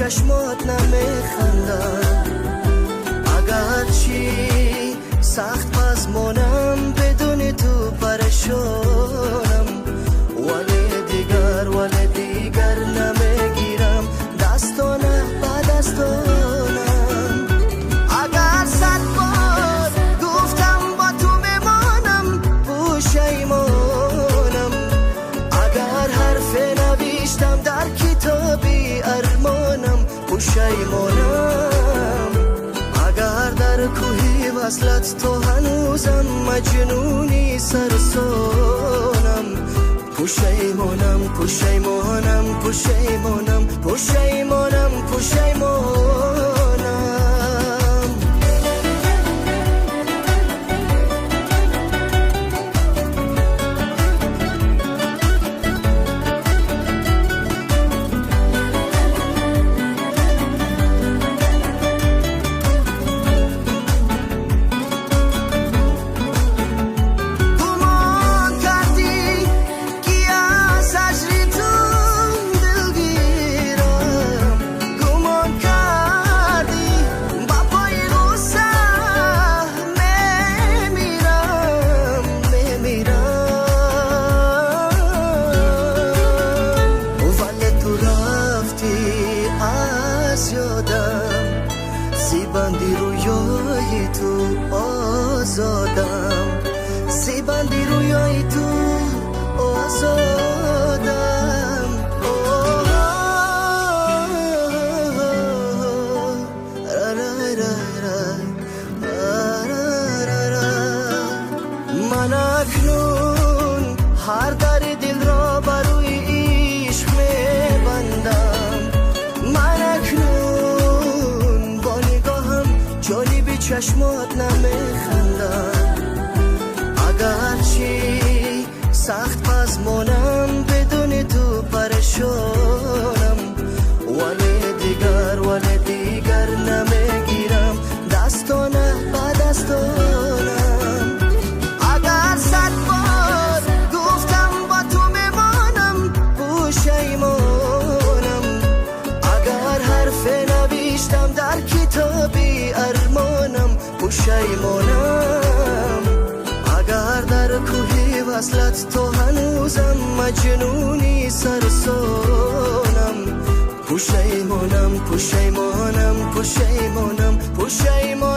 чашмот намехандам. Агарчи сахт пазмонам, бидуни ту парешонам, вале дигар, вале дигар намегирам дастона ба дастонам. Агар сад бор гуфтам бо ту мемонам, пушаймонам. Агар ҳарфе навиштам дар китоби армонам, пушаймонам. Агар дар кӯҳи васлат то ҳанӯзам маҷнуни сарсонам, пушаймонам, пушаймонам, пушаймонам, пушаймонам, пушаймонам. Гумон кардӣ ки аз аҷри ту дилгирам, гумон кардӣ ба пои ғусса мемирам, мемирам. Вале ту рафтӣ аз ёдам, зибанди рӯёи ту озодам, зибанди рӯёи ту озодам. Ман акнун ҳар дари дилро ба рӯи ишқ мебандам. Ман акнун бо нигоҳам ҷониби чашмот намехандам. Агарчи сахт пазмонам, бидуни ту парешонам, вале дигар, вале дигар намегирам дастона ба дастонам. Агар сад бор гуфтам бо ту мемонам, пушаймонам. Агар ҳарфе навиштам дар китоби армонам, пушаймонам. Агар дар кӯҳи васлат то ҳанӯзам маҷнуни сарсонам, пушаймонам, пушаймонам, пушаймонам, пушаймонам.